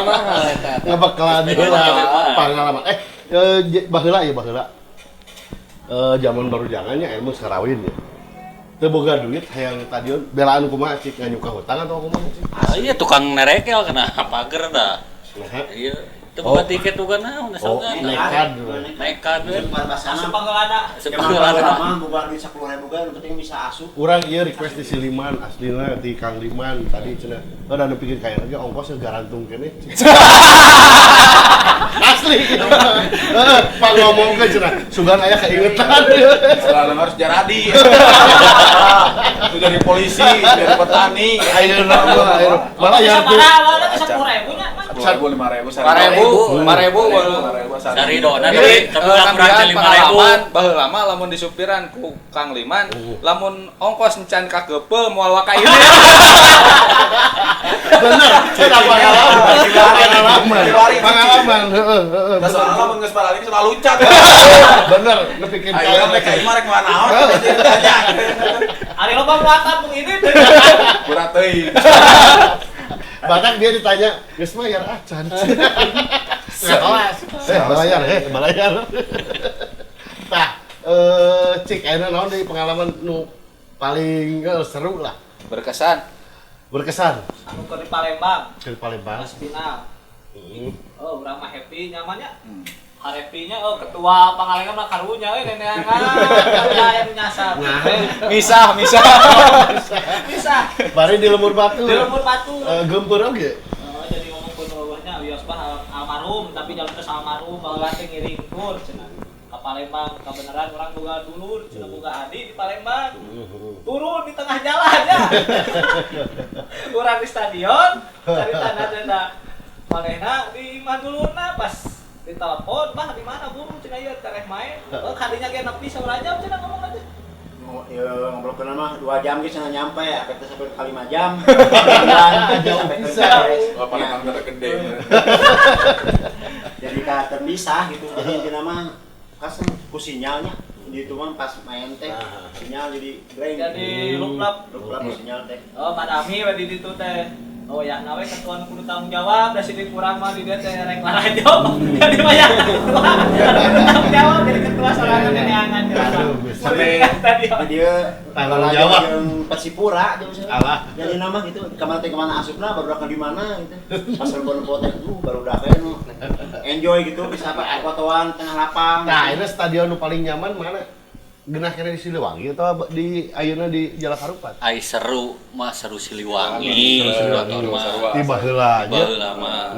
mahal eta. Ngabekalan heula pangalaman. Baheula ya baheula. Zaman baru jangannya ilmu sarawin ya. Teu boga duit hayang stadion belaan kumaha cik nganyuka hutang atau kumaha cik? Ah, iya tukang nerekel kena pager dah. Iya, teu boga tiket boga naon oh, nekat. Nekat we. Asup panggeulana. Asup panggeulana mah boga duit 10.000 ge nu penting bisa asup. Urang ieu request di si Liman aslina di Kang Liman tadi cenah. Oh, da nu pikir kaya lagi ongkosnya garantung keneh. Asli. Heeh, pak ngomongkeun cenah. Sugan aya keingetan. Selalu harus jaradi. Itu dari polisi, dari petani. Ayeuna mah malah ya. Malah 10.000 nya. 10.000 5.000 5.000 sari dona tapi kurang 5.000. Baheula mah lamun disupiran ku Kang Liman, lamun ongkos encan ka geupeu moal waka ieu. Bener, pengalaman. Heeh, heeh. Da soalna lamun geus paralik selalu loncat. Bener, nepikeun ka ayeuna rek ka imah rek naon ditanya. Ari loba muatan mung ini. Kurang teuing. Bahkan dia ditanya, geus mayar acan. Bayar, bayar. Tah, cik ayeuna naon deui pengalaman nu paling seru lah. Berkesan. Berkesan. Anu keur di Palembang. Keur di Palembang. Pas final. Oh, urang mah happy nyamannya. Happy-nya oh ketua Pangalengan mah karunya euy neneangan. Karunya aya nu nyasar. Misah. Misah. Bari di lembur batu. Di lembur batu. Gempur oge. Oh, jadi ngomong pun bawahnya wios bah almarhum tapi jalan teh almarhum baheula teh ngiring tur cenah. Ka Palembang kabeneran urang boga dulur cenah boga adi di Palembang. Turun di tengah jalan ya. Urang di stadion cari tanda cenah. Manehna di imah dulurna pas ditelepon, "Bah, di mana buru cenah ieu tereh main?" Oh, kadinya ge nepi sabaraha jam cenah ngomong teh. Ya ngobrolkeun mah 2 jam ge cenah nyampe, apek teh sampai ka 5 jam. Jauh pisan. Oh, Palembang teh gede. Jadi ka terpisah gitu. Jadi intina mah kas ku sinyalnya di itu mah pas main teh sinyal jadi blank. Jadi luplap sinyal teh. Oh, madami we di ditu teh. Oh ya, nawe ketua kudu tanggung jawab, da sini kurang mah di dia teh rek larajo. Jadi mah ya ketua, kudu tanggung jawab jadi ketua sorangan neangan. Tadi dia tanggung jawab jeung Persipura jeung alah. Jadi nama gitu, kamana teh kamana asupna baru di mana gitu. Pas telepon teh baru dah nu enjoy gitu bisa fotoan tengah lapang. Nah, ini stadion nu paling nyaman mana? Genah kena di Siliwangi atau di ayeuna di Jalak Harupat? Ai seru mah seru Siliwangi. Di baheula nya. Baheula mah.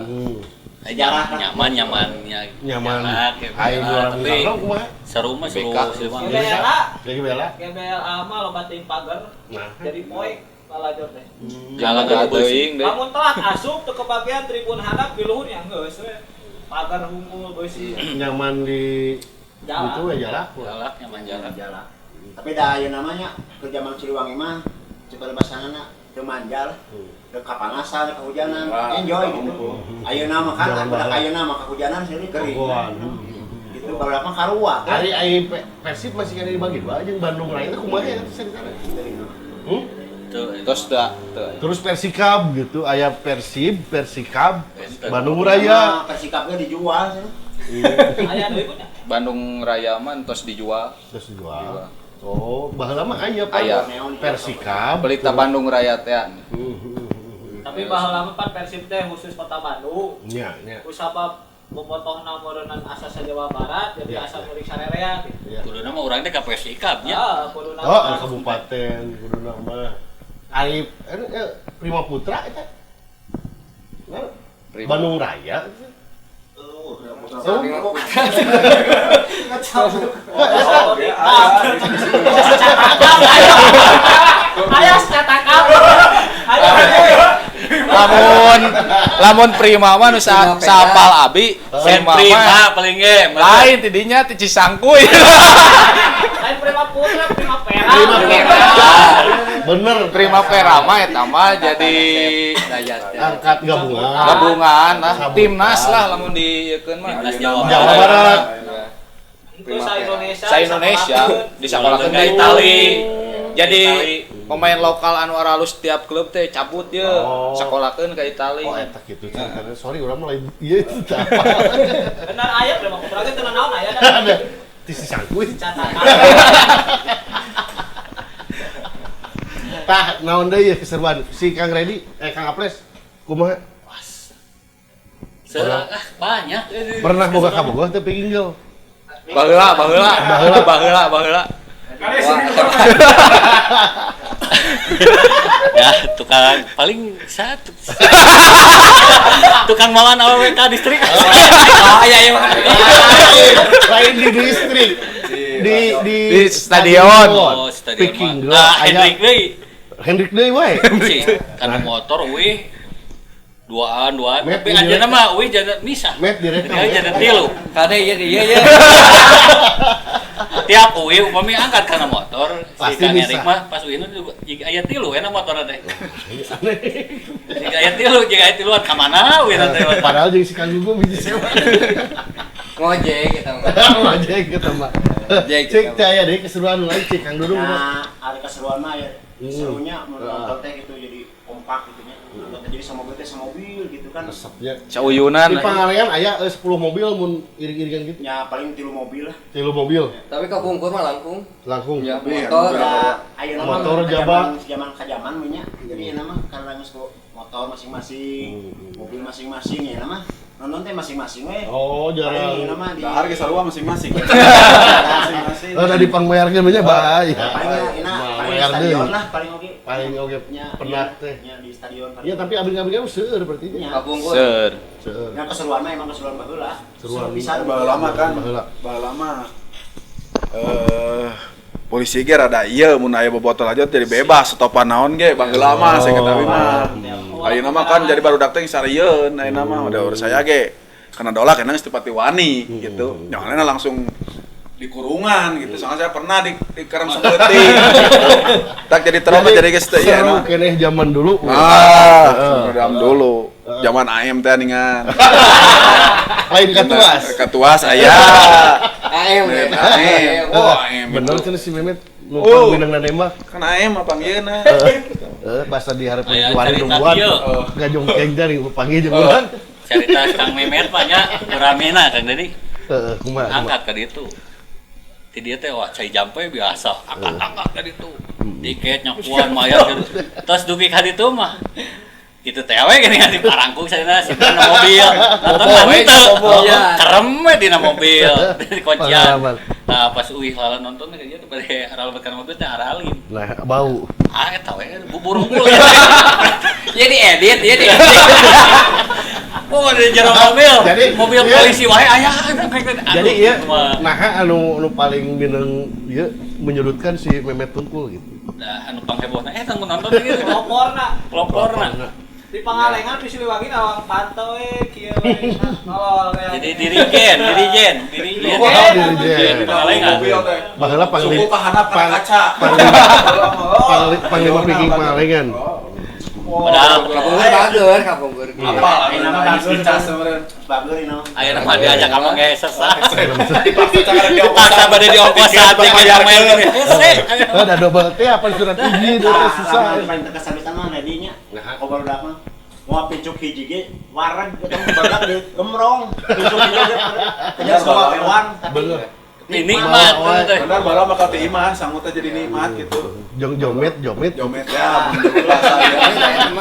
Nyaman nyamannya. Nyaman. Ai urang Karno kumaha? Seru mah seru Siliwangi. GBLA. GBLA mah loba teuing pager. Jadi poek lalajor teh. Jalan teuing deui. Lamun telat asup teu kebagian tribun handap di luhur nya geus we. Pagar unggul beusi. Nyaman di itu ya jalak. Jalak nyaman jalak. Tapi dah ayeuna namanya ke zaman Siliwangi mah ceuk basanana teu manjal, teu kapanasan, teu kahujanan, enjoy gitu. Ayeuna mah kan budak ayeuna mah kahujanan seueur kering. Gitu barudak mah karua. Ari ai Persib masih kena dibagi dua jeung Bandung Raya teh kumaha ya ceritana? Terus da terus Persikab gitu, aya Persib, Persikab, Bandung Raya. Persikabnya dijual cenah. Aya deui punya. Bandung Raya mah tos dijual. Tos dijual. Oh, baheula mah aya Persikab. Pelita Bandung Raya teh. Tapi baheula mah pan Persib teh khusus kota Bandung. Nya, nya. Kusabab bobotohna meureunnan asa sa-Jawa Barat jadi asa murik sarerea gitu. Kuduna mah urang teh ka Persikab nya. Heeh, kuduna. Oh, kabupaten kuduna mah. Ari Prima Putra eta. Bandung Raya. Lamun Prima mah nu saapal abi, Prima paling ge lain tidinya ti Cisangkuy. Lain Prima Putra, Prima Pera. Prima Pera. Bener, Prima Pera mah eta mah jadi angkat gabungan. Gabungan lah, timnas lah lamun dieukeun mah. Timnas Jawa Barat. Itu sa-Indonesia. Sa-Indonesia disakolahkeun ka Itali. Jadi pemain lokal anu aralus tiap klub teh cabut ye, sakolahkeun ka Itali. Oh eta kitu ceritana. Sorry urang mah lain ieu itu apa. Benar aya Prima Putra ge teu naon aya. Ti si sangkuy. Tah naon deui keseruan si Kang Redi Kang Aples kumaha? Banyak. Pernah boga ka Bogor teh Viking Girl. Baheula. Ya, tukang paling satu. Tukang mawan awewe ka distrik. Oh iya iya. Lain di distrik. Di stadion. Oh, stadion. Viking Girl. Nah, Hendrik deui. Hendrik deui wae. Karena motor euy. Duaan. Tapi anjeunna mah euy jana misah. Met direkam. Jana tilu. Kade ieu ieu. Tiap euy upami angkat kana motor, si Kang Erik mah pas euy nu jiga aya tilu we na motorna teh. Jiga aya tilu, jiga aya tiluan ka mana euy teh. Padahal jeung si Kang Gugu biji sewa. Ngojek eta mah. Ngojek eta mah. Cek teh aya deui keseruan lain cek Kang Dudung. Nah, ada keseruan mah ya. Serunya menonton teh gitu jadi kompak gitu nya. Nonton jadi sama mobil teh sama mobil gitu kan. Resepnya. Cauyunan. Di Pangalengan aya 10 mobil mun iring-iringan gitu. Ya paling 3 mobil lah. 3 mobil. Tapi ka Bungkur mah langkung. Langkung. Ya, motor. Ayeuna mah motor jaba zaman ka zaman we nya. Jadi ayeuna mah karena geus motor masing-masing, mobil masing-masing ya mah. Nonton teh masing-masing we. Oh, jarang. Dahar ge sarua masing-masing. Masing-masing. Oh, tadi pangbayarkeun nya bae. Paling paling stadion lah paling oge. Paling oge pernah teh. Nya di stadion. Iya, tapi abing-abingnya seueur berarti nya. Seueur. Seueur. Nya keseruan mah emang keseruan baheula. Seruan pisan baheula mah kan. Baheula mah. Polisi ge rada ieu mun aya bobotol aja jadi bebas stopan naon ge baheula mah saya ketahui mah. Ayeuna mah kan jadi barudak teh sarieun ayeuna mah udah urus saya ge. Karena dolak enak geus teu wani gitu. Jangan langsung di kurungan gitu. Soalnya saya pernah di kerem saeutik. Tak jadi trauma jadi geus teu ieu. Seru keneh zaman dulu. Ah, zaman dulu. Zaman AM teh ningan. Lain katuas. Katuas aya. AM. AM. Oh, AM. Bener cenah si Memet nu pangminangna nembak. Kan AM apa panggieuna? Bahasa di harapan keluarin nungguan. Ngajongkeng dari panggil jeung urang. Cerita Kang Memet mah nya ramena Kang Dedi. Heeh, kumaha? Angkat ka ditu. Ti dieu teh wah cai jampe biasa, angkat-angkat ka ditu. Tiket nyakuan mayar gitu. Terus dugi ka ditu mah gitu teh we gini di parangkung saena si dina mobil. Nonton mah henteu. Kerem we dina mobil di kuncian. Nah, pas uih lala nonton teh kieu bade aralebet kana mobil teh aralin. Nah, bau. Ah eta we bubur unggul. Ieu diedit, ieu diedit. Oh, di jero mobil. Jadi, mobil polisi wae aya. Jadi ieu naha anu paling mineng ieu menyudutkan si Memet Tungkul gitu. Nah, anu panghebohna eta mun nonton gitu. Peloporna. Peloporna. Di Pangalengan di Siliwangi nawang pantau we kieu we. Nolol we. Jadi dirigen. Pangalengan. Baheula suku kahanap kana kaca. Panglima Viking Pangalengan. Padahal kapungkur kapungkur. Apa ayeuna mah dicas sebenarnya. Bager ieu. Ayeuna mah diajak kamu ge sesah. Dipaksa bade diongkosan tiket main hese. Ada double T apa surat izin itu susah. Paling terkesan pisan mah Redi nya. Barudak mah. Mau pincuk hiji ge wareg ketemu barudak di gemrong. Pincuk hiji ge kejar semua hewan tapi nikmat teh. Benar baheula mah ka teh imah sangut teh jadi nikmat gitu. Jong jomet ya mun bahasa ya.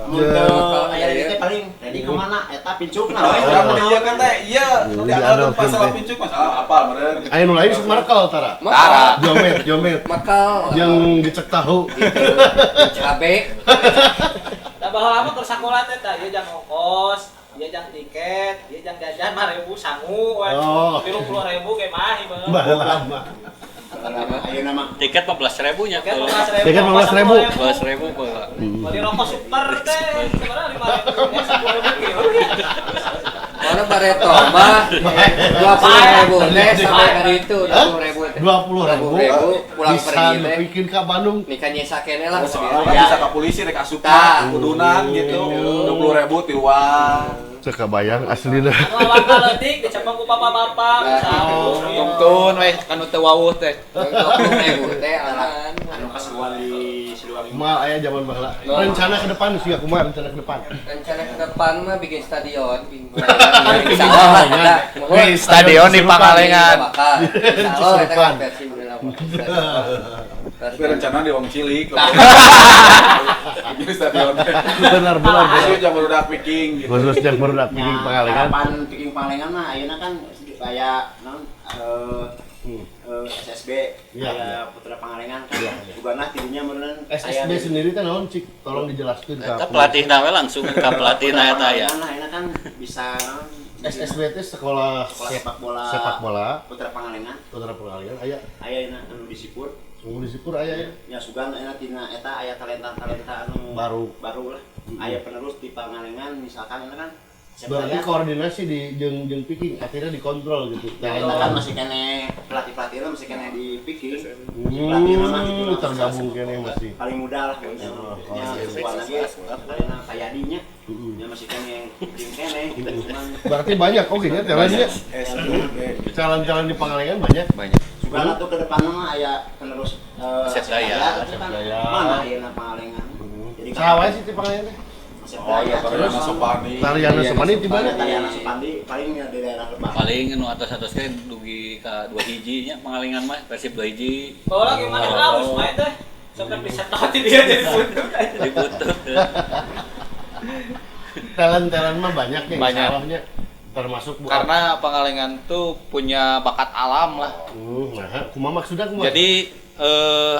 Mun aya teh paling Redi ka mana eta pincukna we. Urang mah ieu kan teh ieu nu diangkat masalah pincuk masalah apal meureun. Aya nu lain sok markel tara. Tara. Jomet. Makel. Jeung gecek tahu. Cabe. Da baheula mah keur sakola teh tah ieu jang ongkos. Dia jang tiket, dia jang jajan 5.000 sangu, 30.000 ge mah ieu. Baheula mah. Ayeuna mah tiket 15.000 nya. Tiket 15.000. 15.000 baheula. Beli rokok super teh sebenarnya 5.000, 10.000 kieu. Mana bareto mah 20.000 teh sampai ka ditu 20.000 teh. 20.000 pulang pergi teh. Bikin ka Bandung. Nikah nyesa keneh lah. Soalnya bisa ka polisi rek asup kudunan gitu. 20.000 tiluan. Sekabayang aslina. Anu awak leutik dicepeng ku bapak-bapak. Tungtun we kanu teu wawuh teh. 20.000 teh aman. Anu keseruan di Siliwangi. Mal aya aya zaman baheula. Rencana ke depan sih kumaha rencana ke depan? Rencana ke depan mah bikin stadion, bikin stadion di Pangalengan. Insyaallah eta versi Tapi rencana di Wong Cilik. Bikin stadion. Benar. Khusus yang barudak Viking gitu. Khusus yang barudak Viking Pangalengan. Harapan Viking Pangalengan mah ayeuna kan kayak naon SSB ya, Putra Pangalengan kan. Sugana tidinya meureun SSB sendiri teh naon cik? Tolong dijelaskeun ka. Eta pelatihna we langsung ka pelatihna eta ya. Nah, ayeuna kan bisa SSB teh sekolah sepak bola Putra Pangalengan. Putra Pangalengan aya ayeuna anu di Sipur. Anu di Sipur aya ya. Ya sugan ayeuna tina eta aya talenta-talenta anu baru lah. Aya penerus di Pangalengan misalkan ayeuna kan berarti koordinasi di jeung Viking akhirnya dikontrol gitu. Nah, itu kan masih kene pelatih-pelatihnya masih kene di Viking. Tergabung kene masih. Paling muda lah ya. Ya, lagi Payadinya. Ya masih kene jeung kene cuman berarti banyak oke nya talentnya. Calon-calon di Pangalengan banyak. Banyak. Sugan atuh ke depan mah aya penerus Asep Daya. Mana ayeuna Pangalengan. Jadi saha wae sih di Pangalengan teh? Oh, ya, Tariana Supandi. Tariana Supandi di mana? Tariana Supandi paling di daerah Lebak. Paling nu atas-atas teh dugi ka 2 hiji nya Pangalengan mah Persib 2 hiji. Bawa gimana halus main teh. Sampai bisa tadi dia jadi butut. Jadi butut. Talent-talent mah banyak nih insyaallah termasuk bukan. Karena Pangalengan tuh punya bakat alam lah. Nah, kumaha maksudna kumaha? Jadi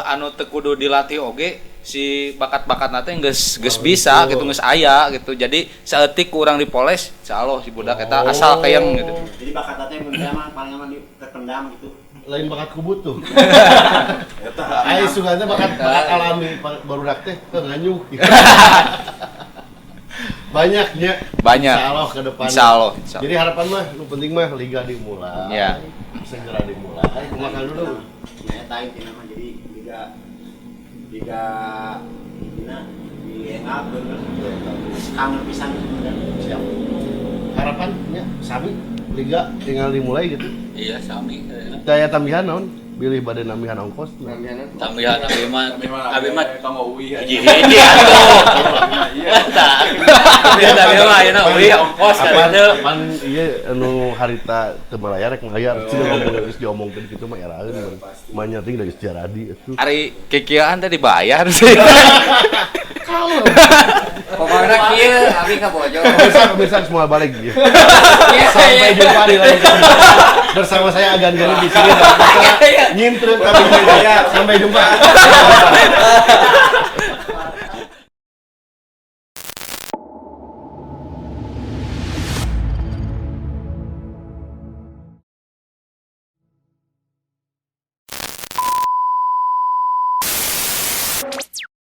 anu teu kudu dilatih oge si bakat-bakat nate geus bisa gitu geus aya gitu. Jadi saeutik kurang dipoles, insyaallah si budak eta asal kayang gitu. Jadi bakat nate mun mah paling aman terpendam gitu. Lain bakat kubut tuh. Eta. Ai sugana bakat alami barudak teh teu nganyuk. Banyaknya. Banyak. Insyaallah ke depan. Insyaallah. Jadi harapan mah nu penting mah liga dimulai. Ya. Segera dimulai. Kumaha dulu. Nah, eta intina mah jadi liga intina di bener. Kangen pisan siap. Harapannya sami liga tinggal dimulai gitu. Iya, sami. Daya tambahan naon? Bilih bade nambihan ongkos. Tambihan abi mah kanggo uwi. Hiji-hiji atuh. Iya. Tambihan abi mah ayeuna uwi ongkos kan teu. Pan ieu anu harita teu malayar rek mayar cenah ngomong geus diomongkeun kitu mah eraeun. Mah nyating dari sejarah atuh. Ari kikieuan teh dibayar sih. Kalau pokoknya kieu abi ka bojo. Pemirsa semua balik gitu. Sampai jumpa di lain kali. Bersama saya Agan Gani di sini. Nyintruk tapi sampai jumpa.